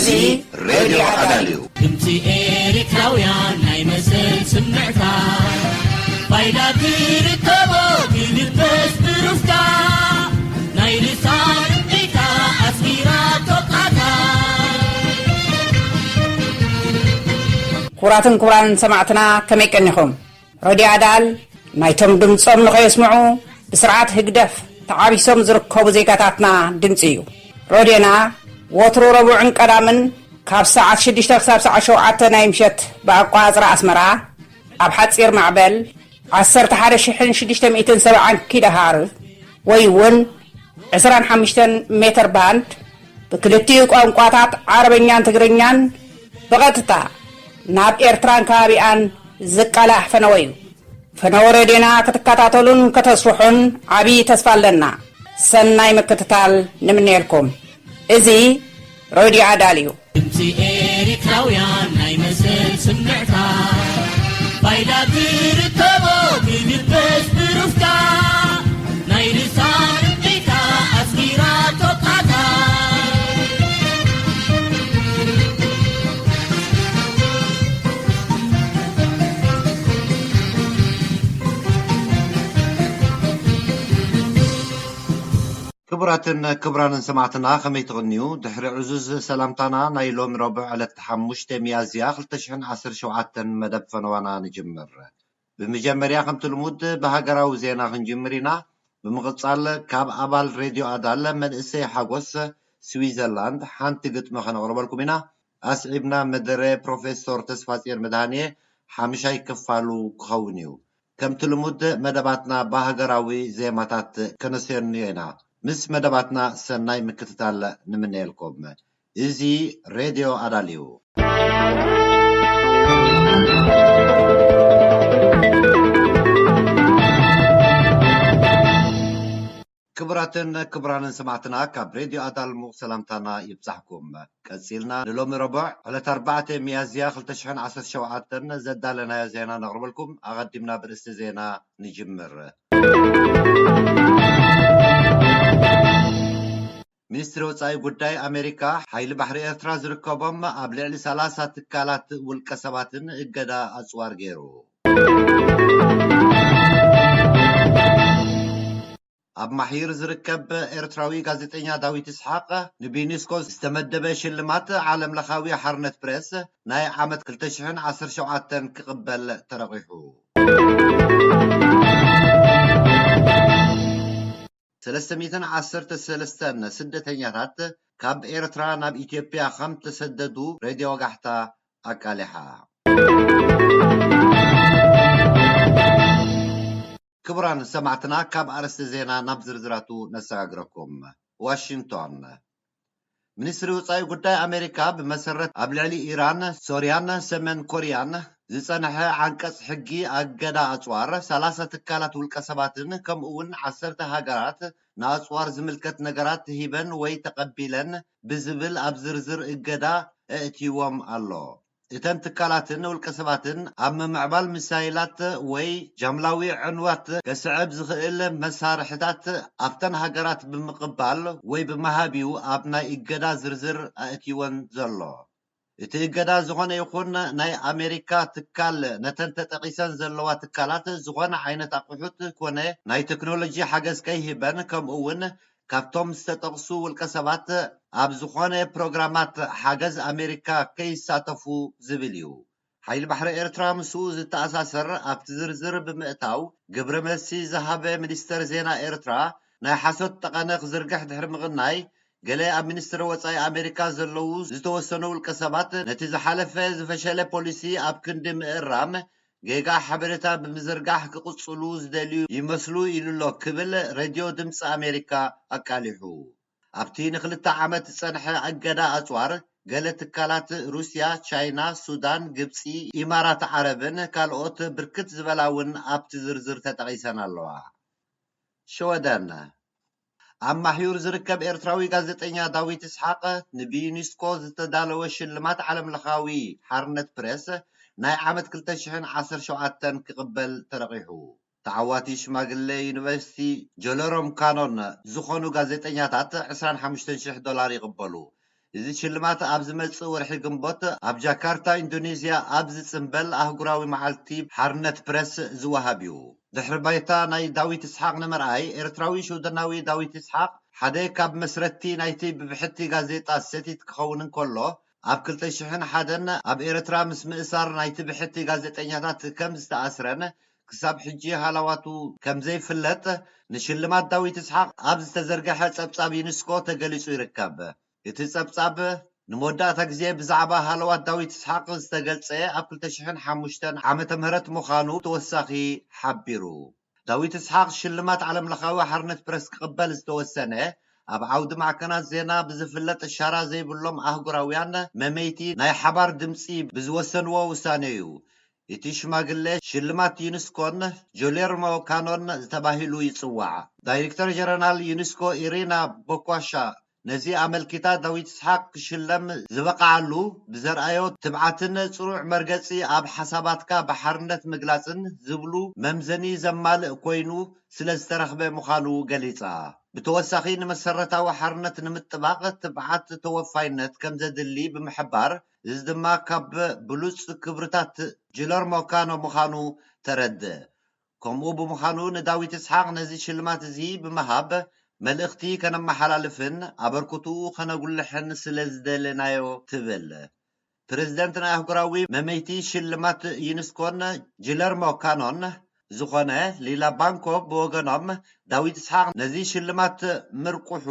እዚ ሬድዮ ኣዳል እዩ። ድምፂ ኤሪትራውያን ናይ መሰል ስምዕታ፣ ፋይዳ ትርከቦ ትልበስ ብሩፍታ፣ ናይ ልሳን እምቢታ ኣስጊራ ቶቃታ። ክቡራትን ክቡራንን ሰማዕትና፣ ከመይ ቀኒኹም? ረድዮ ኣዳል ናይቶም ድምጾም ንኸየስምዑ ብስርዓት ህግደፍ ተዓቢሶም ዝርከቡ ዜጋታትና ድምጺ እዩ። ረድዮና ወትሩ ረቡዕን ቀዳምን ካብ ሰዓት ሽዱሽተ ክሳብ ሰዓት ሸውዓተ ናይ ምሸት ብኣቋጽራ ኣስመራ ኣብ ሓጺር ማዕበል ዓሰርተ ሓደ ሽሕን ሽዱሽተ ሚእትን ሰብዓን ኪሎ ሃርዝ ወይ እውን ዕስራን ሓሙሽተን ሜተር ባንድ ብክልቲኡ ቋንቋታት ዓረበኛን ትግርኛን ብቐጥታ ናብ ኤርትራን ከባቢኣን ዝቃላሕ ፈነወ እዩ። ፈነወ ሬድዮና ክትከታተሉን ከተስፍሑን ዓብዪ ተስፋ ኣለና። ሰናይ ምክትታል ንምነየልኩም። እዚ ሬድዮ ኣዳል እዩ። ድምፂ ኤሪትራውያን ናይ መሰል ስምዕታ፣ ፋይዳ ትርከቦ ትልበስ ብሩፍታ፣ ናይ ልሳን እምቢታ ኣስጊራ ቶቃታ። ክቡራትን ክቡራንን ሰማዕትና፣ ከመይ ትቕንዩ? ድሕሪ ዕዙዝ ሰላምታና፣ ናይ ሎሚ ረቡዕ ዕለት ሓሙሽተ ሚያዝያ ክልተ ሽሕን ዓሰርተ ሸውዓተን መደብ ፈነዋና ንጅምር። ብምጀመርያ፣ ከምቲ ልሙድ፣ ብሃገራዊ ዜና ክንጅምር ኢና። ብምቕጻል፣ ካብ ኣባል ሬድዮ ኣዳል መንእሰይ ሓጎስ ስዊዘርላንድ ሓንቲ ግጥሚ ከነቕርበልኩም ኢና። ኣስዒብና፣ መደረ ፕሮፌሶር ተስፋጽዮን መድሃንየ ሓምሻይ ክፋሉ ክኸውን እዩ። ከምቲ ልሙድ፣ መደባትና ብሃገራዊ ዜማታት ከነሰንዮ ኢና። ምስ መደባትና ሰናይ ምክትታል ንምነየልኩም። እዚ ሬድዮ ኣዳል እዩ። ክቡራትን ክቡራንን ሰማዕትና፣ ካብ ሬድዮ ኣዳል ሙቕ ሰላምታና ይብጻሕኩም። ቀጺልና ንሎሚ ረቡዕ ዕለት ኣርባዕተ ሚያዝያ ክልተ ሽሕን ዓሰርተ ሸውዓተን ዘዳለናዮ ዜና ነቕርበልኩም። ኣቐዲምና ብርእስቲ ዜና ንጅምር። ሚኒስትሪ ወጻኢ ጉዳይ ኣሜሪካ፣ ሓይሊ ባሕሪ ኤርትራ ዝርከቦም ኣብ ልዕሊ ሰላሳ ትካላት ውልቀ ሰባትን እገዳ ኣጽዋር ገይሩ። ኣብ ማሒር ዝርከብ ኤርትራዊ ጋዜጠኛ ዳዊት ይስሓቕ፣ ንብዩኒስኮ ዝተመደበ ሽልማት ዓለምለኻዊ ሓርነት ፕሬስ ናይ ዓመት ክልተ ሽሕን ዓሰርተ ሸውዓተን ክቕበል ተረቒሑ። ሰለስተ ሚእትን ዓሰርተ ሰለስተን ስደተኛታት ካብ ኤርትራ ናብ ኢትዮጵያ ከም ተሰደዱ ሬድዮ ወጋሕታ ኣቃሊሓ። ክቡራን ሰማዕትና፣ ካብ ኣርእስቲ ዜና ናብ ዝርዝራቱ ነሰጋግረኩም። ዋሽንግቶን። ሚኒስትሪ ወጻኢ ጉዳይ ኣሜሪካ፣ ብመሰረት ኣብ ልዕሊ ኢራን፣ ሶርያን ሰሜን ኮርያን ዝጸንሐ ዓንቀጽ ሕጊ ኣገዳ ኣጽዋር፣ ሰላሳ ትካላት ውልቀ ሰባትን ከምኡ እውን ዓሰርተ ሃገራት ንኣጽዋር ዝምልከት ነገራት ሂበን ወይ ተቐቢለን ብዝብል ኣብ ዝርዝር እገዳ ኣእትይዎም ኣሎ። እተን ትካላትን ውልቀ ሰባትን ኣብ ምምዕባል ሚሳይላት ወይ ጃምላዊ ዕንወት ከስዕብ ዝኽእል መሳርሕታት ኣብተን ሃገራት ብምቕባል ወይ ብምሃብ እዩ ኣብ ናይ እገዳ ዝርዝር ኣእትይወን ዘሎ። እቲ እገዳ ዝኾነ ይኹን ናይ ኣሜሪካ ትካል ነተን ተጠቒሰን ዘለዋ ትካላት ዝኾነ ዓይነት ኣቑሑት ኮነ ናይ ቴክኖሎጂ ሓገዝ ከይህበን፣ ከምኡ እውን ካብቶም ዝተጠቕሱ ውልቀ ሰባት ኣብ ዝኾነ ፕሮግራማት ሓገዝ ኣሜሪካ ከይሳተፉ ዝብል እዩ። ሓይሊ ባሕሪ ኤርትራ ምስኡ ዝተኣሳሰር ኣብቲ ዝርዝር ብምእታው ግብረ መልሲ ዝሃበ ሚኒስተር ዜና ኤርትራ፣ ናይ ሓሶት ጠቐነ ክዝርግሕ ድሕሪ ምቕናይ፣ ገለ ኣብ ሚኒስትሪ ወጻኢ ኣሜሪካ ዘለዉ ዝተወሰኑ ውልቀ ሰባት ነቲ ዝሓለፈ ዝፈሸለ ፖሊሲ ኣብ ክንዲ ምእራም፣ ጌጋ ሓበሬታ ብምዝርጋሕ ክቕጽሉ ዝደልዩ ይመስሉ ኢሉ ኣሎ ክብል ሬድዮ ድምፂ ኣሜሪካ ኣቃሊሑ። ኣብቲ ንክልተ ዓመት ዝጸንሐ እገዳ ኣጽዋር፣ ገለ ትካላት ሩስያ፣ ቻይና፣ ሱዳን፣ ግብጺ፣ ኢማራት ዓረብን ካልኦት ብርክት ዝበላ እውን ኣብቲ ዝርዝር ተጠቒሰን ኣለዋ። ሽወደን። ኣብ ማሕዩር ዝርከብ ኤርትራዊ ጋዜጠኛ ዳዊት ይስሓቕ፣ ንብዩኒስኮ ዝተዳለወ ሽልማት ዓለምለኻዊ ሓርነት ፕሬስ ናይ ዓመት ክልተ ሽሕን ዓሰርተ ሸውዓተን ክቕበል ተረቒሑ። ተዓዋቲ ሽማግለ ዩኒቨርሲቲ ጀለሮም ካኖን ዝኾኑ ጋዜጠኛታት ዕስራን ሓሙሽተን ሽሕ ዶላር ይቕበሉ። እዚ ሽልማት ኣብ ዝመጽእ ወርሒ ግንቦት ኣብ ጃካርታ ኢንዶኔዝያ ኣብ ዝጽንበል ኣህጉራዊ መዓልቲ ሓርነት ፕረስ ዝወሃብ እዩ። ድሕሪ ባይታ ናይ ዳዊት እስሓቕ ንምርኣይ፣ ኤርትራዊ ሽወደናዊ ዳዊት እስሓቕ ሓደ ካብ መስረትቲ ናይቲ ብብሕቲ ጋዜጣ ሰቲት ክኸውን እንከሎ፣ ኣብ ክልተ ሽሕን ሓደን ኣብ ኤርትራ ምስ ምእሳር ናይቲ ብሕቲ ጋዜጠኛታት ከም ዝተኣስረን ክሳብ ሕጂ ሃላዋቱ ከም ዘይፍለጥ ንሽልማት ዳዊት እስሓቕ ኣብ ዝተዘርገሐ ጸብጻብ ዩኒስኮ ተገሊጹ ይርከብ። እቲ ጸብጻብ ንመወዳእታ ግዜ ብዛዕባ ሃለዋት ዳዊት እስሓቕ ዝተገልጸ ኣብ ክልተ ሽሕን ሓሙሽተን ዓመተ ምህረት ምዃኑ ተወሳኺ ሓቢሩ። ዳዊት እስሓቕ ሽልማት ዓለምለኻዊ ሓርነት ፕረስ ክቕበል ዝተወሰነ፣ ኣብ ዓውዲ ማዕከናት ዜና ብዝፍለጥ ሻራ ዘይብሎም ኣህጉራውያን መመይቲ ናይ ሓባር ድምጺ ብዝወሰንዎ ውሳነ እዩ። እቲ ሽማግለ ሽልማት ዩኒስኮን ጆሌርሞ ካኖን ዝተባሂሉ ይጽዋዕ። ዳይሬክተር ጀነራል ዩኒስኮ ኢሪና ቦኳሻ ነዚ ኣመልኪታ፣ ዳዊት እስሓቕ ክሽለም ዝበቕዓሉ ብዘርኣዮ ትብዓትን ጽኑዕ መርገጺ ኣብ ሓሳባትካ ብሓርነት ምግላጽን ዝብሉ መምዘኒ ዘማልእ ኮይኑ ስለ ዝተረኽበ ምዃኑ ገሊጻ። ብተወሳኺ፣ ንመሰረታዊ ሓርነት ንምጥባቕ ትብዓት ተወፋይነት ከም ዘድሊ ብምሕባር፣ እዚ ድማ ካብ ብሉጽ ክብርታት ጅለርሞ ካኖ ምዃኑ ተረድእ። ከምኡ ብምዃኑ፣ ንዳዊት እስሓቕ ነዚ ሽልማት እዚ ብምሃብ፣ መልእኽቲ ከነመሓላልፍን ኣበርክትኡ ከነጉልሕን ስለ ዝደለናዮ ትብል። ፕረዚደንት ናይ ኣህጉራዊ መመይቲ ሽልማት ዩኒስኮን ጅለርሞ ካኖን ዝኾነ ሊላ ባንኮ ብወገኖም፣ ዳዊት እስሓቕ ነዚ ሽልማት ምርቁሑ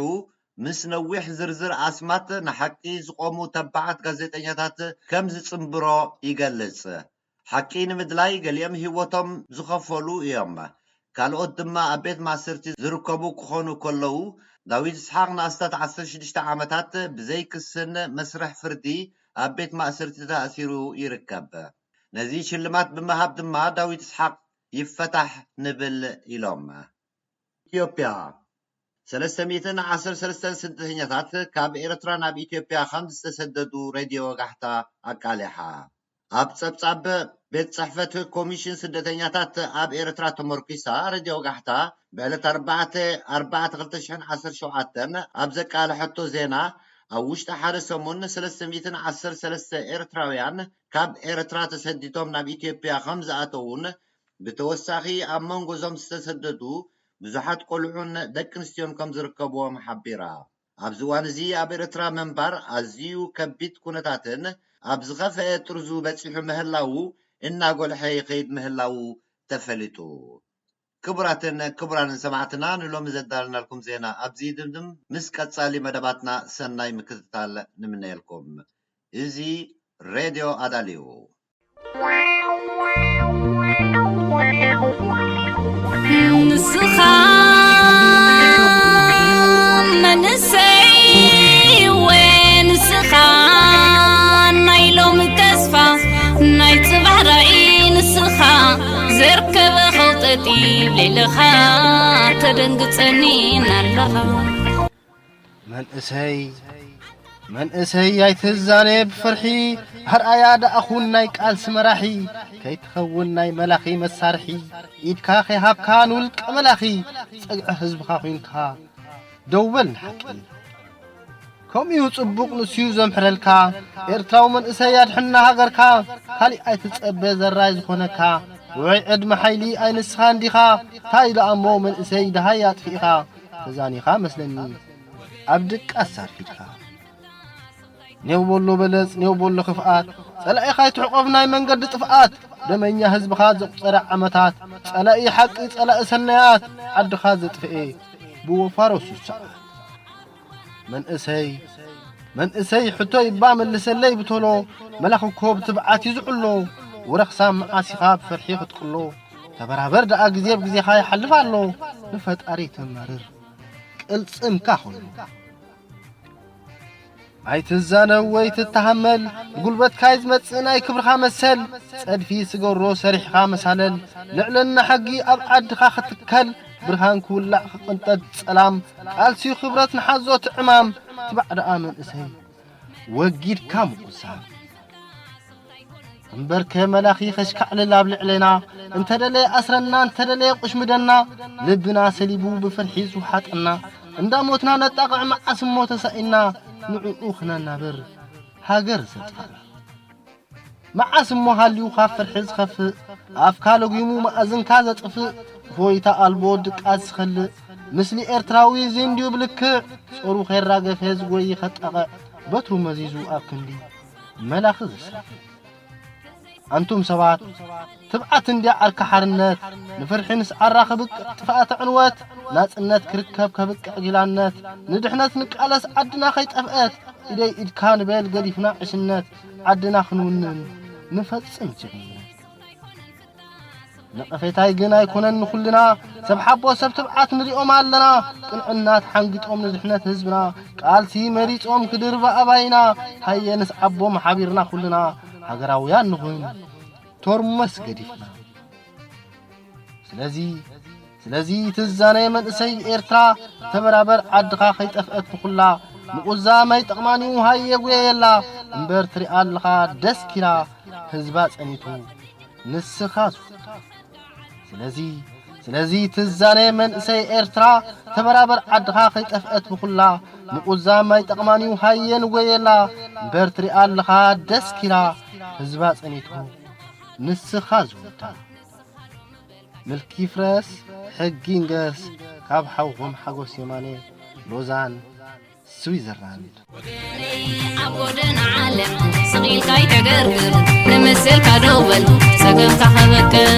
ምስ ነዊሕ ዝርዝር ኣስማት ንሓቂ ዝቖሙ ተባዓት ጋዜጠኛታት ከም ዝጽንብሮ ይገልጽ። ሓቂ ንምድላይ ገሊኦም ህይወቶም ዝኸፈሉ እዮም። ካልኦት ድማ ኣብ ቤት ማእሰርቲ ዝርከቡ ክኾኑ ከለዉ፣ ዳዊት እስሓቕ ንኣስታት ዓሰርተ ሽዱሽተ ዓመታት ብዘይ ክስን መስርሕ ፍርዲ ኣብ ቤት ማእሰርቲ ተኣሲሩ ይርከብ። ነዚ ሽልማት ብምሃብ ድማ ዳዊት እስሓቕ ይፈታሕ ንብል ኢሎም። ኢትዮጵያ፣ ሰለስተ ሚእትን ዓሰርተ ሰለስተን ስደተኛታት ካብ ኤርትራ ናብ ኢትዮጵያ ከም ዝተሰደዱ ሬድዮ ወጋሕታ ኣቃሊሓ። ኣብ ጸብጻብ ቤት ጽሕፈት ኮሚሽን ስደተኛታት ኣብ ኤርትራ ተመርኲሳ፣ ሬድዮ ወጋሕታ ብዕለት ኣርባዕተ ኣርባዕተ ክልተ ሽሕን ዓሰርተ ሸውዓተን ኣብ ዘቃለሐቶ ዜና፣ ኣብ ውሽጢ ሓደ ሰሙን ሰለስተ ሚእትን ዓሰርተ ሰለስተ ኤርትራውያን ካብ ኤርትራ ተሰዲዶም ናብ ኢትዮጵያ ከም ዝኣተዉን፣ ብተወሳኺ ኣብ መንጎ እዞም ዝተሰደዱ ብዙሓት ቆልዑን ደቂ ኣንስትዮን ከም ዝርከብዎም ሓቢራ። ኣብዚ እዋን እዚ ኣብ ኤርትራ ምንባር ኣዝዩ ከቢድ ኩነታትን ኣብ ዝኸፍአ ጥርዙ በጺሑ ምህላዉ እናጎልሐ ይኸይድ ምህላዉ ተፈሊጡ። ክቡራትን ክቡራንን ሰማዕትና፣ ንሎሚ ዘዳለናልኩም ዜና ኣብዚ ይድምድም። ምስ ቀጻሊ መደባትና ሰናይ ምክትታል ንምነየልኩም። እዚ ሬድዮ ኣዳልዩ። ንስኻ መንእሰይ እወ ንስኻ ናይ ሎሚ ተስፋ ናይ ጽባሕ ራእይ ንስኻ ዘርከበ ኸውጠጢ ብሌለኻ ተደንግጸኒ እናለኻ መንእሰይ መንእሰይ ኣይትዛነ ብፍርሒ ኣርኣያ ደኣ ኹን ናይ ቃልሲ መራሒ ከይትኸውን ናይ መላኺ መሳርሒ ኢድካ ከይሃብካ ንውልቀ መላኺ ጸግዒ ህዝብኻ ኹንካ ደው በል ንሓቂ ከምኡዩ ጽቡቕ ንስዩ ዘምሕረልካ ኤርትራዊ መንእሰይ ኣድሕና ሃገርካ ካሊእ ኣይትጸበ ዘራይ ዝኾነካ ውዑይ ዕድመ ሓይሊ ኣይንስኻ እንዲኻ ታይ ደኣ እሞ መንእሰይ ደሃይ ኣጥፊእኻ ተዛኒኻ መስለኒ ኣብ ድቃስ ኣርፊድካ ኔው በሎ በለጽ ኔው በሎ ክፍኣት ጸላኢኻ ኣይትሕቆፍ ናይ መንገዲ ጥፍኣት ደመኛ ህዝብኻ ዘቑጸረ ዓመታት ጸላኢ ሓቂ ጸላኢ ሰናያት ዓድኻ ዘጥፍኤ ብወፋሮ ሱሳዓት መንእሰይ መንእሰይ ሕቶ ይባ መልሰለይ ብቶሎ መላኺ ኮብ ትብዓት ይዝዕሎ ወረኽሳ መዓስ ኢኻ ብፍርሒ ክትቅሎ ተበራበር ደኣ ግዜ ብግዜኻ ይሓልፍ ኣሎ ንፈጣሪ ተመርር ቅልጽምካ ኾይኑ ኣይትዛነብ ወይ ትተሃመል ብጉልበትካ ዝመጽእ ናይ ክብርኻ መሰል ጸድፊ ስገሮ ሰሪሕኻ መሳለል ልዕልና ሕጊ ኣብ ዓድኻ ክትከል ብርሃን ክውላዕ ክቕንጠጥ ጸላም ቃልሲ ክብረት ንሓዞ ትዕማም ትባዕ ደኣ መንእሰይ ወጊድካ ምቁሳም እምበርከ መላኺ ከሽካዕልል ኣብ ልዕሌና እንተደለየ ኣስረና እንተደለየ ቁሽምደና ልብና ሰሊቡ ብፍርሒ ዝውሓጠና እንዳሞትና ነጣቕዕ መዓስ እሞ ተሳኢና ንዕኡ ክነናብር ሃገር ዘጥፋእ። መዓስ እሞ ሃልዩ ካብ ፍርሒ ዝኸፍእ፣ ኣፍካ ለጒሙ መኣዝንካ ዘጥፍእ፣ ሆይታ ኣልቦ ድቃስ ዝኸልእ፣ ምስሊ ኤርትራዊ እዚ እንድዩ ብልክዕ፣ ጾሩ ከይራገፈ ዝጎይ ከጣቕዕ፣ በትሩ መዚዙ ኣብ ክንዲ መላኺ ዘስርዕ። ኣንቱም ሰባት፣ ትብዓት እንድያ ዓርኪ ሓርነት፣ ንፍርሒ ንስዓራ ከብቅዕ ጥፍኣተ ዕንወት፣ ናጽነት ክርከብ ከብቅዕ ጊላነት፣ ንድሕነት ንቃለስ ዓድና ከይጠፍአት፣ ኢደይ ኢድካ ንበል ገዲፍና ዕሽነት፣ ዓድና ክንውንን ንፈጽም ጅግንነት። ነቐፌታይ ግን ኣይኮነን ንኹልና፣ ሰብ ሓቦ ሰብ ትብዓት ንሪኦም ኣለና። ቅንዕና ተሓንጊጦም ንድሕነት ህዝብና፣ ቃልሲ መሪጾም ክድርባ ኣባይና። ሃየ ንስዓቦም ሓቢርና ኩልና፣ ሃገራውያን ንኹን ቶርመስ ገዲፍና። ስለዚ፣ ስለዚ ትዛነ መንእሰይ ኤርትራ፣ ተበራበር ዓድኻ ከይጠፍአት ብኹላ። ምቑዛ ማይ ጠቕማን እዩ ሃየ ጉየየላ፣ እምበር ትሪኣ ኣለኻ ደስ ኪላ፣ ህዝባ ጸኒቱ ንስኻ ዙታ። ስለዚ፣ ስለዚ ትዛነ መንእሰይ ኤርትራ፣ ተበራበር ዓድኻ ከይጠፍአት ብኹላ። ምቑዛ ማይ ጠቕማን እዩ ሃየ ንጎየላ፣ እምበር ትሪኣ ኣለኻ ደስ ኪላ፣ ህዝባ ጸኒቱ ንስኻ ዙታ። ምልኪ ይፍረስ፣ ሕጊ ይንገስ፣ ካብ ሓውኹም ሓጎስ የማነ፣ ሎዛን፣ ስዊዘርላንድ። ወገነይ ኣብ ጎደና ዓለም ስቕ ኢልካ ኣይተገርግር፣ ንምስልካ ደው በል ጸገምካ ከበቅዕ።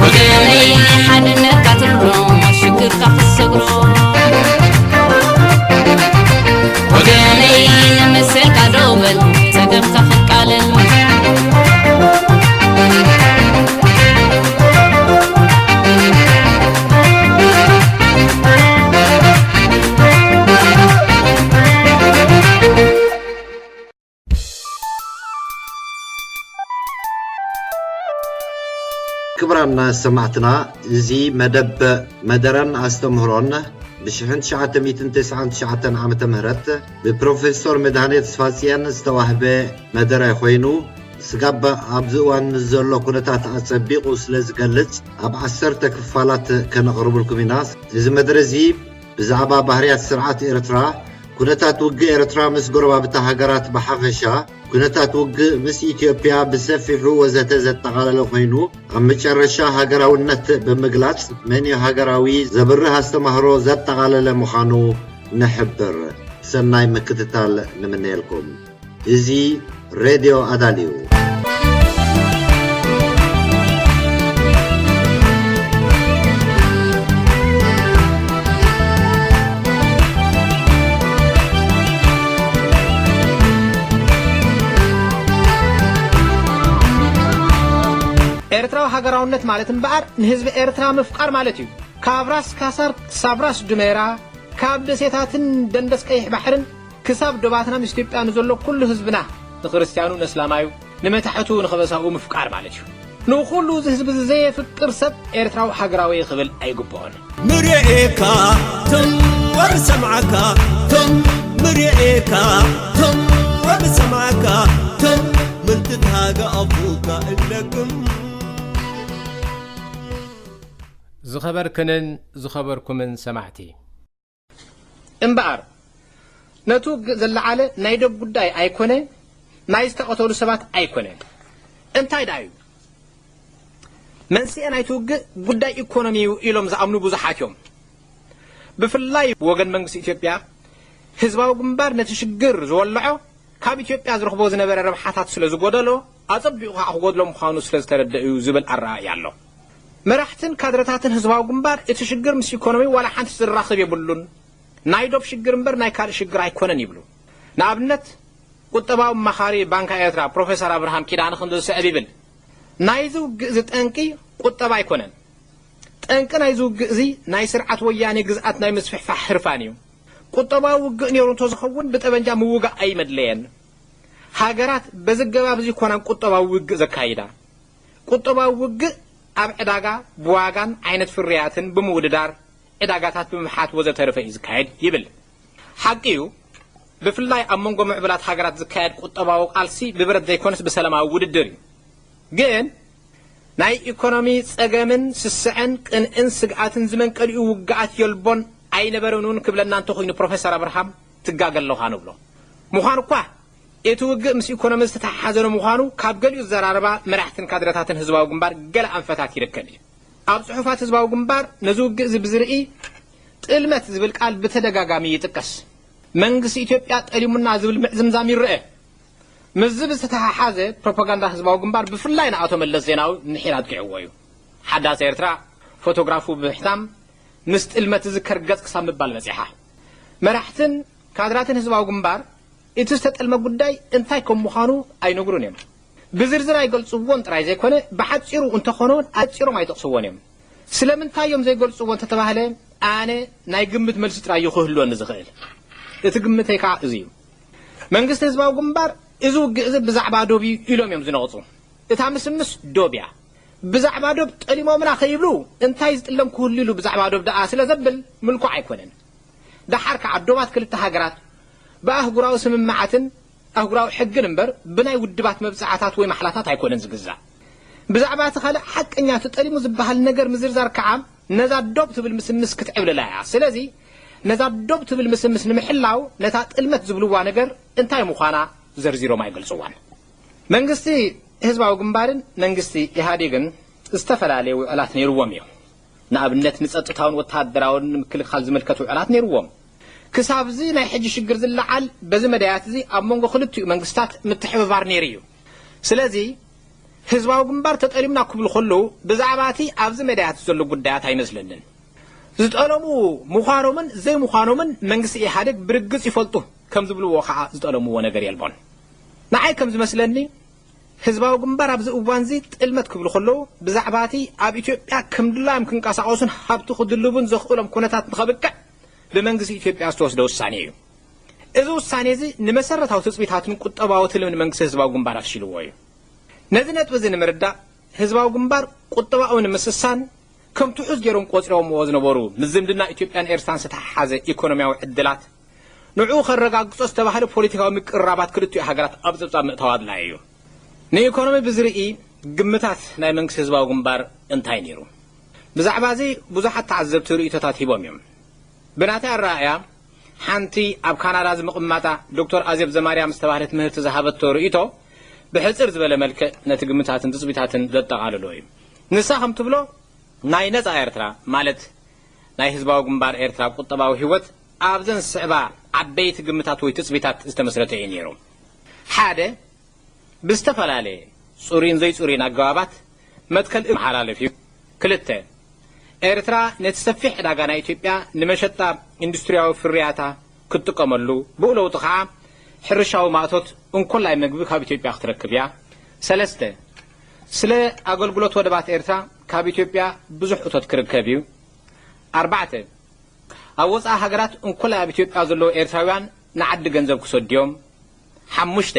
ወገነይ ሓድነትካ ትርሮ፣ ሽግርካ ክትሰግሮ። ወገነይ ንምስልካ ደው በል ጸገምካ ክቃለል። ክቡራን ሰማዕትና፣ እዚ መደብ መደረን ኣስተምህሮን ብሽሕን ትሽዓተ ሚእትን ተስዓን ትሽዓተን ዓመተ ምህረት ብፕሮፌሶር መድሃኔ ተስፋጽዮን ዝተዋህበ መደረ ኮይኑ፣ ስጋብ ኣብዚ እዋን ንዘሎ ኩነታት ኣጸቢቑ ስለ ዝገልጽ፣ ኣብ ዓሰርተ ክፋላት ከነቕርብልኩም ኢና። እዚ መደረ እዚ ብዛዕባ ባህርያት ስርዓት ኤርትራ፣ ኩነታት ውግእ ኤርትራ ምስ ጎረባብታ ሃገራት ብሓፈሻ፣ ኩነታት ውግእ ምስ ኢትዮጵያ ብሰፊሑ ወዘተ ዘጠቓለለ ኮይኑ፣ ኣብ መጨረሻ ሃገራውነት ብምግላጽ መንዩ ሃገራዊ ዘብርህ ኣስተምህሮ ዘጠቓለለ ምዃኑ ንሕብር። ሰናይ ምክትታል ንምነየልኩም። እዚ ሬድዮ ኣዳል እዩ። ኤርትራዊ ሃገራውነት ማለት እምበኣር ንህዝቢ ኤርትራ ምፍቃር ማለት እዩ። ካብ ራስ ካሳር ክሳብ ራስ ዱሜራ፣ ካብ ደሴታትን ደንደስ ቀይሕ ባሕርን ክሳብ ዶባትና ምስ ኢትዮጵያ ንዘሎ ኩሉ ህዝብና፣ ንክርስትያኑ ነስላማዩ፣ ንመታሕቱ ንኸበሳኡ ምፍቃር ማለት እዩ። ንኹሉ እዚ ህዝቢ እዚ ዘየፍቅር ሰብ ኤርትራዊ ሃገራዊ ክብል ኣይግብኦን። ምርኤካ ቶም ወር ሰምዓካ ቶም ምርኤካ ቶም ወር ሰምዓካ ቶም ምልክት ሃገ ኣፉካ እለግም። ዝኸበርክንን ዝኸበርኩምን ሰማዕቲ። እምበኣር፣ ነቲ ውግእ ዘለዓለ ናይ ዶብ ጉዳይ ኣይኮነ፣ ናይ ዝተቐተሉ ሰባት ኣይኮነ። እንታይ ደኣ እዩ? መንስኤ ናይቲ ውግእ ጉዳይ ኢኮኖሚ እዩ ኢሎም ዝኣምኑ ብዙሓት እዮም። ብፍላይ ወገን መንግስቲ ኢትዮጵያ፣ ህዝባዊ ግንባር ነቲ ሽግር ዝወለዖ ካብ ኢትዮጵያ ዝረኽቦ ዝነበረ ረብሓታት ስለ ዝጎደሎ፣ ኣጸቢቑ ከኣ ክጎድሎ ምዃኑ ስለ ዝተረድአ እዩ ዝብል ኣረኣእያ ኣሎ። መራሕትን ካድረታትን ህዝባዊ ግንባር እቲ ሽግር ምስ ኢኮኖሚ ዋላ ሓንቲ ዝራኸብ የብሉን፣ ናይ ዶብ ሽግር እምበር ናይ ካልእ ሽግር ኣይኮነን ይብሉ። ንኣብነት፣ ቁጠባዊ ኣማኻሪ ባንካ ኤርትራ ፕሮፌሰር ኣብርሃም ኪዳነ ከምዚ ዝስዕብ ይብል፣ ናይዚ ውግእ እዚ ጠንቂ ቁጠባ ኣይኮነን። ጠንቂ ናይዚ ውግእ እዚ ናይ ስርዓት ወያኔ ግዝኣት ናይ ምስፍሕፋሕ ህርፋን እዩ። ቁጠባዊ ውግእ ነይሩ እንተዝኸውን ብጠበንጃ ምውጋእ ኣይመድለየን። ሃገራት በዚ ኣገባብ እዚ ይኮናን ቁጠባዊ ውግእ ዘካይዳ። ቁጠባዊ ውግእ ኣብ ዕዳጋ ብዋጋን ዓይነት ፍርያትን ብምውድዳር፣ ዕዳጋታት ብምምሓት ወዘተረፈ እዩ ዝካየድ ይብል። ሓቂ እዩ፣ ብፍላይ ኣብ መንጎ ምዕቡላት ሃገራት ዝካየድ ቁጠባዊ ቃልሲ ብብረት ዘይኮነስ ብሰላማዊ ውድድር እዩ። ግን ናይ ኢኮኖሚ ጸገምን ስስዐን ቅንእን ስግኣትን ዝመንቀሊኡ ውግኣት የልቦን ኣይነበረን እውን ክብለና እንተኾይኑ ፕሮፌሰር ኣብርሃም ትጋገ ኣለኻ ንብሎ። ምዃኑ እኳ እቲ ውግእ ምስ ኢኮኖሚ ዝተተሓሓዘ ንምዃኑ ካብ ገሊኡ ዘራረባ መራሕትን ካድረታትን ህዝባዊ ግንባር ገለ ኣንፈታት ይርከብ እዩ። ኣብ ጽሑፋት ህዝባዊ ግንባር ነዚ ውግእ እዚ ብዝርኢ ጥልመት ዝብል ቃል ብተደጋጋሚ ይጥቀስ። መንግስቲ ኢትዮጵያ ጠሊሙና ዝብል ምዕዝምዛም ይረአ። ምስዚ ብዝተተሓሓዘ ፕሮፓጋንዳ ህዝባዊ ግንባር ብፍላይ ንኣቶ መለስ ዜናዊ ምሒር ኣጥቂዕዎ እዩ። ሓዳስ ኤርትራ ፎቶግራፉ ብምሕታም ምስ ጥልመት ዝዝከር ገጽ ክሳብ ምባል በጺሓ። መራሕትን ካድራትን ህዝባዊ ግንባር እቲ ዝተጠልመ ጉዳይ እንታይ ከም ምዃኑ ኣይነግሩን እዮም። ብዝርዝር ኣይገልጽዎን ጥራይ ዘይኮነ ብሓጺሩ እንተኾነ እውን ኣጺሮም ኣይጠቕስዎን እዮም። ስለምንታይ እዮም ዘይገልጽዎ እንተተባህለ ኣነ ናይ ግምት መልሲ ጥራይ እዩ ክህልወኒ ዝኽእል። እቲ ግምተይ ከዓ እዚ እዩ። መንግስቲ ህዝባዊ ግንባር እዚ ውግእ እዚ ብዛዕባ ዶብ እዩ ኢሎም እዮም ዝነቕጹ። እታ ምስምስ ዶብ እያ። ብዛዕባ ዶብ ጠሊሞምና ከይብሉ እንታይ ዝጥለም ክህሉ ኢሉ ብዛዕባ ዶብ ደኣ ስለ ዘብል ምልኩዕ ኣይኮነን። ደሓር ከዓ ዶባት ክልተ ሃገራት ብኣህጉራዊ ስምምዓትን ኣህጉራዊ ሕግን እምበር ብናይ ውድባት መብጽዓታት ወይ ማሕላታት ኣይኮነን ዝግዛእ። ብዛዕባ እቲ ካልእ ሓቀኛ ተጠሊሙ ዝበሃል ነገር ምዝርዛር ከዓ ነዛ ዶብ ትብል ምስምስ ክትዕብልላ እያ። ስለዚ ነዛ ዶብ ትብል ምስምስ ንምሕላው ነታ ጥልመት ዝብልዋ ነገር እንታይ ምዃና ዘርዚሮም ኣይገልጽዋን። መንግስቲ ህዝባዊ ግንባርን መንግስቲ ኢህኣዴግን ዝተፈላለዩ ውዕላት ነይርዎም እዮም። ንኣብነት ንጸጥታውን ወተሃደራውን ንምክልኻል ዝምልከት ውዕላት ነይርዎም። ክሳብዚ ናይ ሕጂ ሽግር ዝለዓል በዚ መዳያት እዚ ኣብ መንጎ ክልቲኡ መንግስታት ምትሕብባር ነይሩ እዩ። ስለዚ ህዝባዊ ግንባር ተጠሊምና ክብሉ ከለዉ ብዛዕባ እቲ ኣብዚ መዳያት ዘሎ ጉዳያት ኣይመስለንን። ዝጠለሙ ምዃኖምን ዘይምዃኖምን መንግስቲ ኢህኣዴግ ብርግጽ ይፈልጡ ከም ዝብልዎ ከዓ ዝጠለምዎ ነገር የልቦን። ንዓይ ከም ዝመስለኒ ህዝባዊ ግንባር ኣብዚ እዋንዚ ጥልመት ክብሉ ከለዉ ብዛዕባ እቲ ኣብ ኢትዮጵያ ከም ድላዮም ክንቀሳቐሱን ሃብቲ ክድልቡን ዘኽእሎም ኩነታት ንኸብቅዕ ብመንግስቲ ኢትዮጵያ ዝተወስደ ውሳኔ እዩ። እዚ ውሳኔ እዚ ንመሰረታዊ ትጽቢታትን ቁጠባዊ ትልምን መንግስቲ ህዝባዊ ግንባር ኣፍሺልዎ እዩ። ነዚ ነጥቢ እዚ ንምርዳእ ህዝባዊ ግንባር ቁጠባኡ ንምስሳን ከም ትሑዝ ገይሮም ቆጺሮምዎ ዝነበሩ ምስ ዝምድና ኢትዮጵያን ኤርትራን ዝተሓሓዘ ኢኮኖሚያዊ ዕድላት ንዕኡ ከረጋግጾ ዝተባህለ ፖለቲካዊ ምቅርራባት ክልቲኡ ሃገራት ኣብ ጸብጻብ ምእታው ኣድላዪ እዩ። ንኢኮኖሚ ብዝርኢ ግምታት ናይ መንግስቲ ህዝባዊ ግንባር እንታይ ነይሩ? ብዛዕባ እዚ ብዙሓት ተዓዘብቲ ርእይቶታት ሂቦም እዮም። ብናተይ ኣረኣእያ ሓንቲ ኣብ ካናዳ ዝምቕማጣ ዶክተር ኣዜብ ዘማርያም ዝተባህለት ምህርቲ ዝሃበቶ ርእይቶ ብሕጽር ዝበለ መልክዕ ነቲ ግምታትን ትጽቢታትን ዘጠቓልሎ እዩ። ንሳ ከም ትብሎ ናይ ነጻ ኤርትራ ማለት ናይ ህዝባዊ ግንባር ኤርትራ ቁጠባዊ ህይወት ኣብዘን ዝስዕባ ዓበይቲ ግምታት ወይ ትጽቢታት ዝተመስረተ እዩ ነይሩ። ሓደ ብዝተፈላለየ ጽሩይን ዘይጽሩይን ኣገባባት መትከል መሓላለፍ እዩ። ክልተ ኤርትራ ነቲ ሰፊሕ ዕዳጋ ናይ ኢትዮጵያ ንመሸጣ ኢንዱስትሪያዊ ፍርያታ ክትጥቀመሉ ብኡ ለውጢ ከዓ ሕርሻዊ ማእቶት እንኮላይ ምግቢ ካብ ኢትዮጵያ ክትረክብ እያ። ሰለስተ ስለ ኣገልግሎት ወደባት ኤርትራ ካብ ኢትዮጵያ ብዙሕ እቶት ክርከብ እዩ። ኣርባዕተ ኣብ ወፃኢ ሃገራት እንኮላይ ኣብ ኢትዮጵያ ዘለዉ ኤርትራውያን ንዓዲ ገንዘብ ክሰድዮም። ሓሙሽተ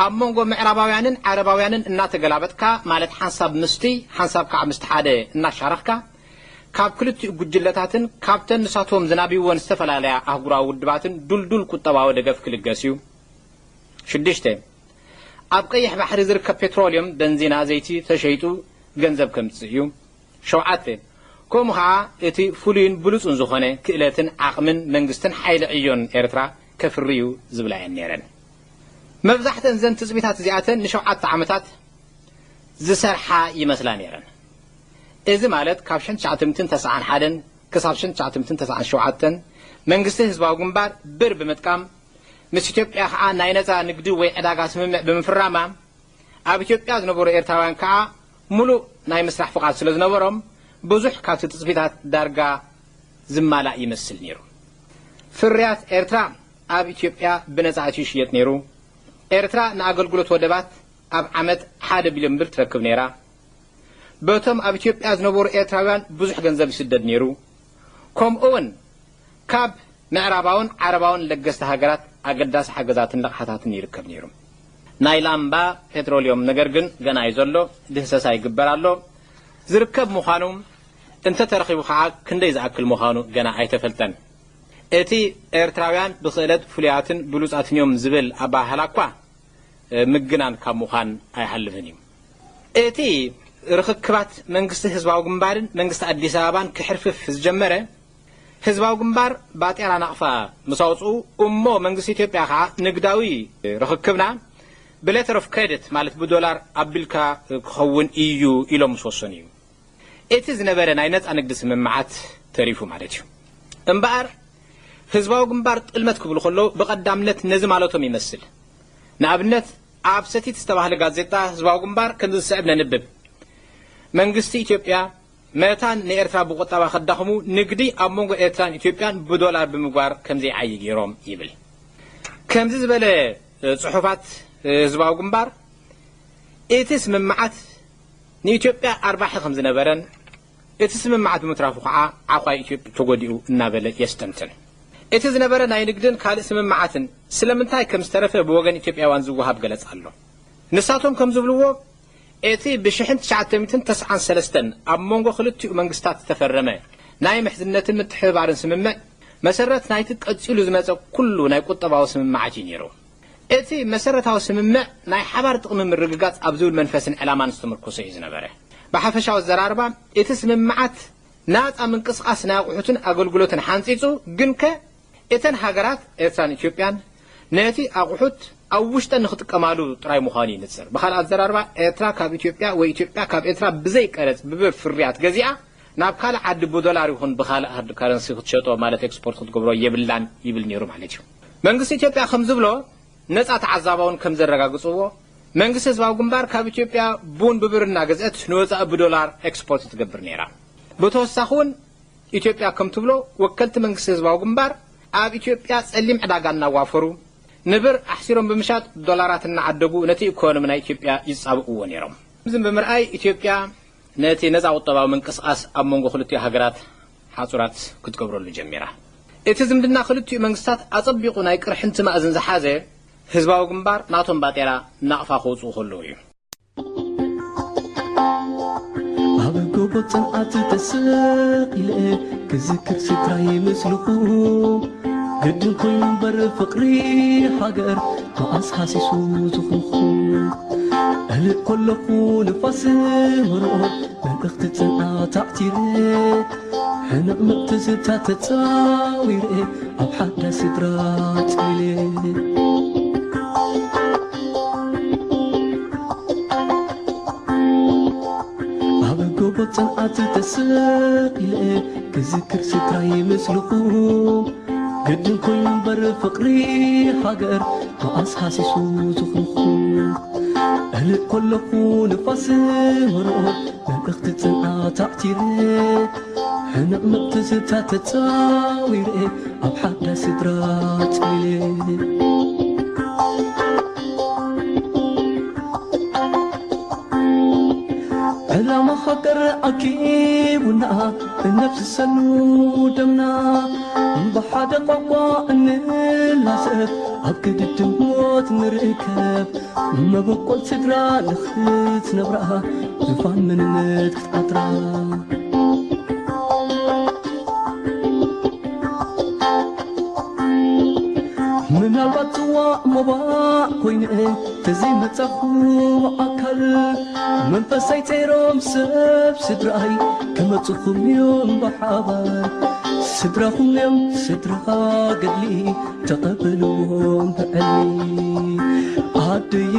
ኣብ መንጎ ምዕራባውያንን ዓረባውያንን እናተገላበጥካ ማለት ሓንሳብ ምስቲ ሓንሳብ ከዓ ምስቲ ሓደ እናሻረኽካ ካብ ክልቲኡ ጉጅለታትን ካብተን ንሳቶም ዝናብይወን ዝተፈላለያ ኣህጉራዊ ውድባትን ዱልዱል ቁጠባዊ ደገፍ ክልገስ እዩ። ሽዱሽተ ኣብ ቀይሕ ባሕሪ ዝርከብ ፔትሮልዮም በንዚና ዘይቲ ተሸይጡ ገንዘብ ከምፅእ እዩ። ሸውዓተ ከምኡ ከዓ እቲ ፍሉይን ብሉፁን ዝኾነ ክእለትን ዓቕምን መንግስትን ሓይሊ ዕዮን ኤርትራ ከፍሪ እዩ ዝብላ እየን ነይረን። መብዛሕተን ዘን ትፅቢታት እዚኣተን ንሸውዓተ ዓመታት ዝሰርሓ ይመስላ ነይረን። እዚ ማለት ካብ ሽሕን ትሽዓተ ሚእትን ተስዓን ሓደን ክሳብ ሽሕን ትሽዓተ ሚእትን ተስዓን ሸውዓተን መንግስቲ ህዝባዊ ግንባር ብር ብምጥቃም ምስ ኢትዮጵያ ከዓ ናይ ነፃ ንግዲ ወይ ዕዳጋ ስምምዕ ብምፍራማ ኣብ ኢትዮጵያ ዝነበሩ ኤርትራውያን ከዓ ሙሉእ ናይ ምስራሕ ፍቓድ ስለ ዝነበሮም ብዙሕ ካብቲ ትፅቢታት ዳርጋ ዝማላእ ይመስል ነይሩ። ፍርያት ኤርትራ ኣብ ኢትዮጵያ ብነፃ ኣትዩ ይሽየጥ ነይሩ። ኤርትራ ንኣገልግሎት ወደባት ኣብ ዓመት ሓደ ቢልዮን ብር ትረክብ ነይራ። በቶም ኣብ ኢትዮጵያ ዝነበሩ ኤርትራውያን ብዙሕ ገንዘብ ይስደድ ነይሩ። ከምኡ እውን ካብ ምዕራባውን ዓረባውን ለገስቲ ሃገራት ኣገዳሲ ሓገዛትን ልቕሓታትን ይርከብ ነይሩ። ናይ ላምባ ፔትሮልዮም ነገር ግን ገና እዩ ዘሎ፣ ድህሰሳ ይግበር ኣሎ። ዝርከብ ምዃኑ እንተተረኺቡ ከዓ ክንደይ ዝኣክል ምዃኑ ገና ኣይተፈልጠን። እቲ ኤርትራውያን ብኽእለት ፍሉያትን ብሉጻትን እዮም ዝብል ኣበሃህላ እኳ ምግናን ካብ ምዃን ኣይሓልፍን እዩ። እቲ ርኽክባት መንግስቲ ህዝባዊ ግንባርን መንግስቲ ኣዲስ ኣበባን ክሕርፍፍ ዝጀመረ ህዝባዊ ግንባር ባጤራ ናቕፋ ምስ ኣውፅኡ፣ እሞ መንግስቲ ኢትዮጵያ ከዓ ንግዳዊ ርኽክብና ብሌተር ኦፍ ክሬዲት፣ ማለት ብዶላር ኣቢልካ ክኸውን እዩ ኢሎም ምስ ወሰኑ እዩ እቲ ዝነበረ ናይ ነፃ ንግዲ ስምምዓት ተሪፉ ማለት እዩ። እምበኣር ህዝባዊ ግንባር ጥልመት ክብሉ ከለዉ ብቐዳምነት ነዚ ማለቶም ይመስል። ንኣብነት ኣብ ሰቲት ዝተባህለ ጋዜጣ ህዝባዊ ግንባር ከምዚ ዝስዕብ ነንብብ። መንግስቲ ኢትዮጵያ መታን ንኤርትራ ብቁጠባ ከዳኽሙ ንግዲ ኣብ መንጎ ኤርትራን ኢትዮጵያን ብዶላር ብምግባር ከምዘይዓዪ ገይሮም ይብል። ከምዚ ዝበለ ጽሑፋት ህዝባዊ ግንባር እቲ ስምምዓት ንኢትዮጵያ ኣርባሒ ከም ዝነበረን እቲ ስምምዓት ብምትራፉ ከዓ ዓኳይ ኢትዮጵያ ተጎዲኡ እናበለ የስተንትን። እቲ ዝነበረ ናይ ንግድን ካልእ ስምምዓትን ስለምንታይ ከም ዝተረፈ ብወገን ኢትዮጵያውያን ዝወሃብ ገለጻ ኣሎ። ንሳቶም ከም ዝብልዎ እቲ ብሽሕን ትሽዓተ ሚእትን ተስዓን ሰለስተን ኣብ መንጎ ክልቲኡ መንግስታት ዝተፈረመ ናይ ምሕዝነትን ምትሕብባርን ስምምዕ መሰረት ናይቲ ቀጺሉ ዝመጸ ኩሉ ናይ ቁጠባዊ ስምምዓት እዩ ነይሩ። እቲ መሰረታዊ ስምምዕ ናይ ሓባር ጥቕሚ ምርግጋጽ ኣብ ዝብል መንፈስን ዕላማን ዝተመርኮሰ እዩ ዝነበረ። ብሓፈሻዊ ኣዘራርባ እቲ ስምምዓት ናጻ ምንቅስቓስ ናይ ኣቑሑትን ኣገልግሎትን ሓንጺጹ፣ ግንከ እተን ሃገራት ኤርትራን ኢትዮጵያን ነቲ ኣቑሑት ኣብ ውሽጠን ንኽጥቀማሉ ጥራይ ምዃኑ ይንጽር። ብኻልእ ኣዘራርባ ኤርትራ ካብ ኢትዮጵያ ወይ ኢትዮጵያ ካብ ኤርትራ ብዘይ ቀረጽ ብብር ፍርያት ገዚኣ ናብ ካልእ ዓዲ ብዶላር ይኹን ብኻልእ ሃርድ ካረንሲ ክትሸጦ ማለት ኤክስፖርት ክትገብሮ የብላን ይብል ነይሩ ማለት እዩ። መንግስቲ ኢትዮጵያ ከም ዝብሎ ነጻ ተዓዛባውን ከም ዘረጋግጽዎ መንግስቲ ህዝባዊ ግንባር ካብ ኢትዮጵያ ቡን ብብር እናገዝአት ንወጻኢ ብዶላር ኤክስፖርት ትገብር ነይራ። ብተወሳኺ እውን ኢትዮጵያ ከም ትብሎ ወከልቲ መንግስቲ ህዝባዊ ግንባር ኣብ ኢትዮጵያ ጸሊም ዕዳጋ እናዋፈሩ ንብር ኣሕሲሮም ብምሻጥ ዶላራት እናዓደጉ ነቲ ኢኮኖሚ ናይ ኢትዮጵያ ይጻብእዎ ነይሮም። እዚ ብምርኣይ ኢትዮጵያ ነቲ ነጻ ቁጠባዊ ምንቅስቃስ ኣብ መንጎ ክልቲኡ ሃገራት ሓጹራት ክትገብረሉ ጀሚራ። እቲ ዝምድና ክልቲኡ መንግስታት ኣጸቢቑ ናይ ቅርሕንቲ ማእዝን ዝሓዘ ህዝባዊ ግንባር ናቶም ባጤራ ናቕፋ ከውጽኡ ከለዉ እዩ። ኣብ ጎቦ ጽንዓት ተሰቒለ ክዝክር ስድራይ ምስልኹ ግድን ኮይኑ እምበር ፍቕሪ ሃገር መዓስ ሃሲሱ ዝኹንኹ እልእ ከለኹ ንፋስ መርኦ መልእኽቲ ጽንዓት ኣዕቲረ ሕንቕንቕ ትዝታ ተጻዊረ ኣብ ሓዳስ ስድራ ጽሊለ ኣብ ጎቦ ጽንዓት ተሰቒለ ክዝክር ስድራይ ምስልኹ ግድን ኮይኑ እምበር ፍቕሪ ሃገር መዓስ ሃሲሱ ዝኹንኹ እልእ ከለኹ ንፋስ መርኦ መልእኽቲ ጽንዓት ኣዕቲረ ሕንቕንቕ ትዝታ ተጻዊረ ኣብ ሓዳስ ስድራ ጽሊለ ዕላማ ሃገር ኣኪቡና እነፍስሰሉ ደምና ብሓደ ቋንቋ እንላሰፍ ኣብ ግድድም ሞት ንርከብ መበቆል ስድራ ንኽትነብራ ዙፋን መንነት ክትዓትራ ምናልባት ጽዋእ ሞባእ ኮይነ ተዘይመጻኹ ኣካል መንፈሰይ ጸይሮም ሰብ ስድራይ ክመጽኹም እዮም ብሓባር ስድራኹም እዮም ስድራ ገድሊ ተቐበልዎም ብዕሊ ኣደየ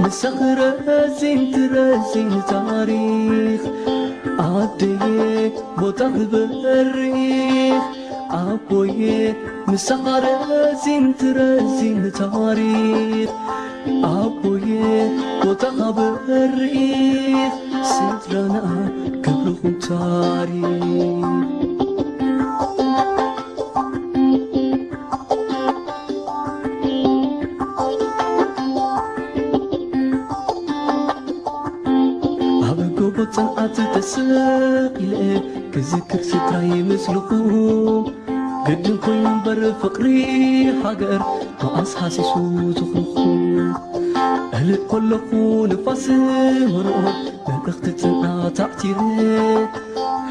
ንሰኽረዚን ትረዚን ታሪኽ ኣደየ ቦታ ክበሪኽ ኣቦየ ንሰኻረዚን ትረዚን ታሪኽ ኣቦየ ቦታኻ በሪኽ ስድራና ክብርኹም ታሪኽ ኣብ ጎቦ ጽንዓት ተሰቒለ ክዝክር ስድራይ ምስልኹ ግድን ኮይኑ እምበር ፍቕሪ ሃገር መዓስ ሃሲሱ ዝኹንኹ እልእ ከለኹ ንፋስ መርኦ መልእኽቲ ጽንዓት ኣዕቲረ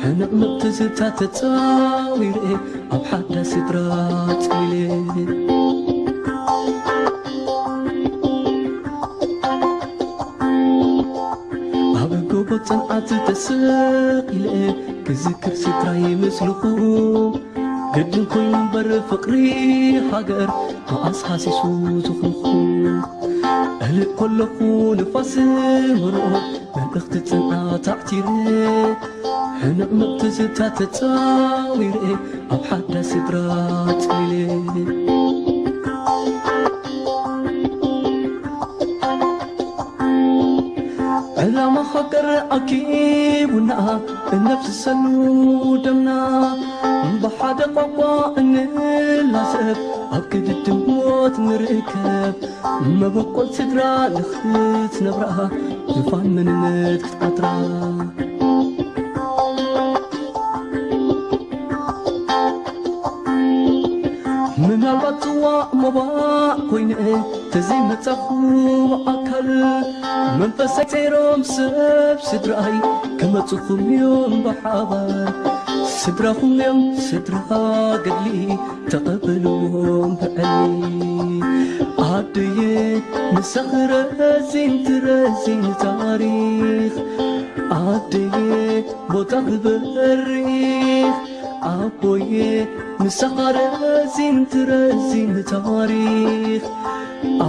ሕንቕንቕ ትዝታ ተጻዊረ ኣብ ሓዳስ ስድራ ጽሊለ ኣብ ጎቦ ጽንዓት ተሰቒለ ክዝክር ስድራይ ምስልኹ ግድን ኮይኑ እምበር ፍቕሪ ሃገር መኣስ ሃሲሱ ዝኹንኹ። እልእ ከለኹ ንፋስ መርኦ መልእኽቲ ጽንዓት ኣዕቲረ። ሕንቕንቕ ትዝታ ተጻዊረ ኣብ ሓዳስ ስድራ ጽሊለ። ዕላማ ሃገር ኣኪቡና እነፍስሰሉ ደምና ብሓደ ቋንቋ እንላሰብ ኣብ ግድድም ሞት ንርከብ። መበቆል ስድራ ንኽትነብራ ዙፋን መንነት ክትዓትራ። ምናልባት ጽዋእ ሞባእ ኮይነ ተዘይመጻኹ ብኣካል፣ መንፈሰይ ጸይሮም ሰብ ስድራይ ክመጽኹም እዮም ብሓባር። ስድራኹም እዮም ስድራ ገድሊ ተቐበልዎም ብዕሊ። ኣደየ ምሳኺ ረዚን ትረዚን ታሪኽ፣ ኣደየ ቦታ ክበሪኽ። ኣቦየ ምሳኻ ረዚን ትረዚን ታሪኽ፣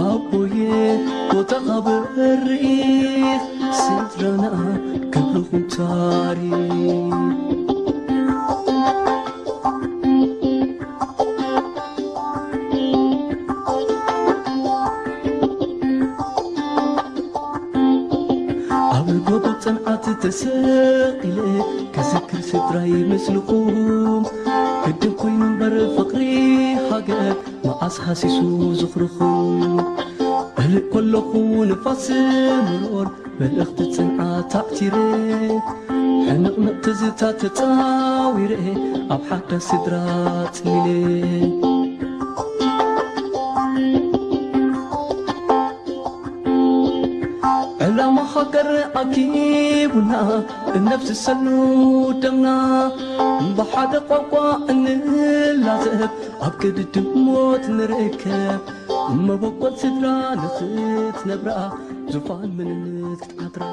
ኣቦየ ቦታኻ በሪኽ። ስድራና ክብርኹም ታሪኽ። ኣብ ጎቦ ጽንዓት ተሰቒለ ክዝክር ስድራይ ምስልኹም። ግድን ኮይኑ እምበር ፍቕሪ ሃገር መዓስ ሃሲሱ ዝኽርኹም። እልእ ከለኹ ንፋስ መሮር መልእኽቲ ጽንዓት ኣዕቲረ። ሕንቕንቕ ትዝታ ተጻዊረ ኣብ ሓዳስ ስድራ ጽሊለ። ዕላማ ሃገር ኣኪቡና እነፍስሰሉ ደምና ብሓደ ቋንቋ እንላዘብ ኣብ ቅድድም ሞት ንርከብ። መበቆል ስድራ ንኽትነብራ ዙፋን መንነት ክትዓትራ።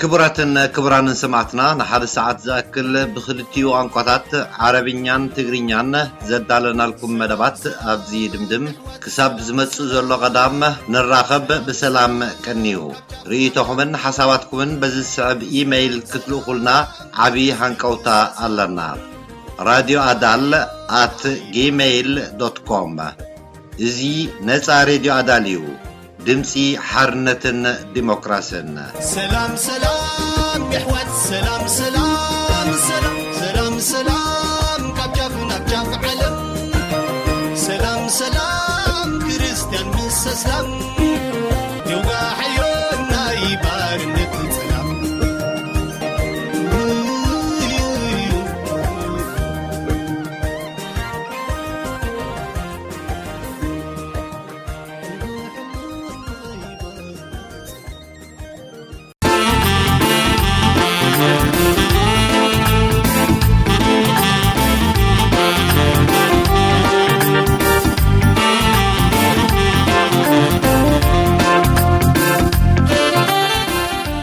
ክቡራትን ክቡራንን ሰማዕትና፣ ንሓደ ሰዓት ዝኣክል ብኽልቲኡ ቋንቋታት ዓረብኛን ትግርኛን ዘዳለናልኩም መደባት ኣብዚ ድምድም። ክሳብ ዝመጽእ ዘሎ ቀዳም ንራኸብ፣ ብሰላም ቀንዩ። ርእይቶኹምን ሓሳባትኩምን በዚ ዝስዕብ ኢመይል ክትልእኹልና ዓቢ ሃንቀውታ ኣለና። ራድዮ ኣዳል ኣት ጂመይል ዶት ኮም። እዚ ነጻ ሬድዮ ኣዳል እዩ። ድምጺ ሓርነትን ዲሞክራስን። ሰላም ሰላም የሕዋት፣ ሰላም ሰላም።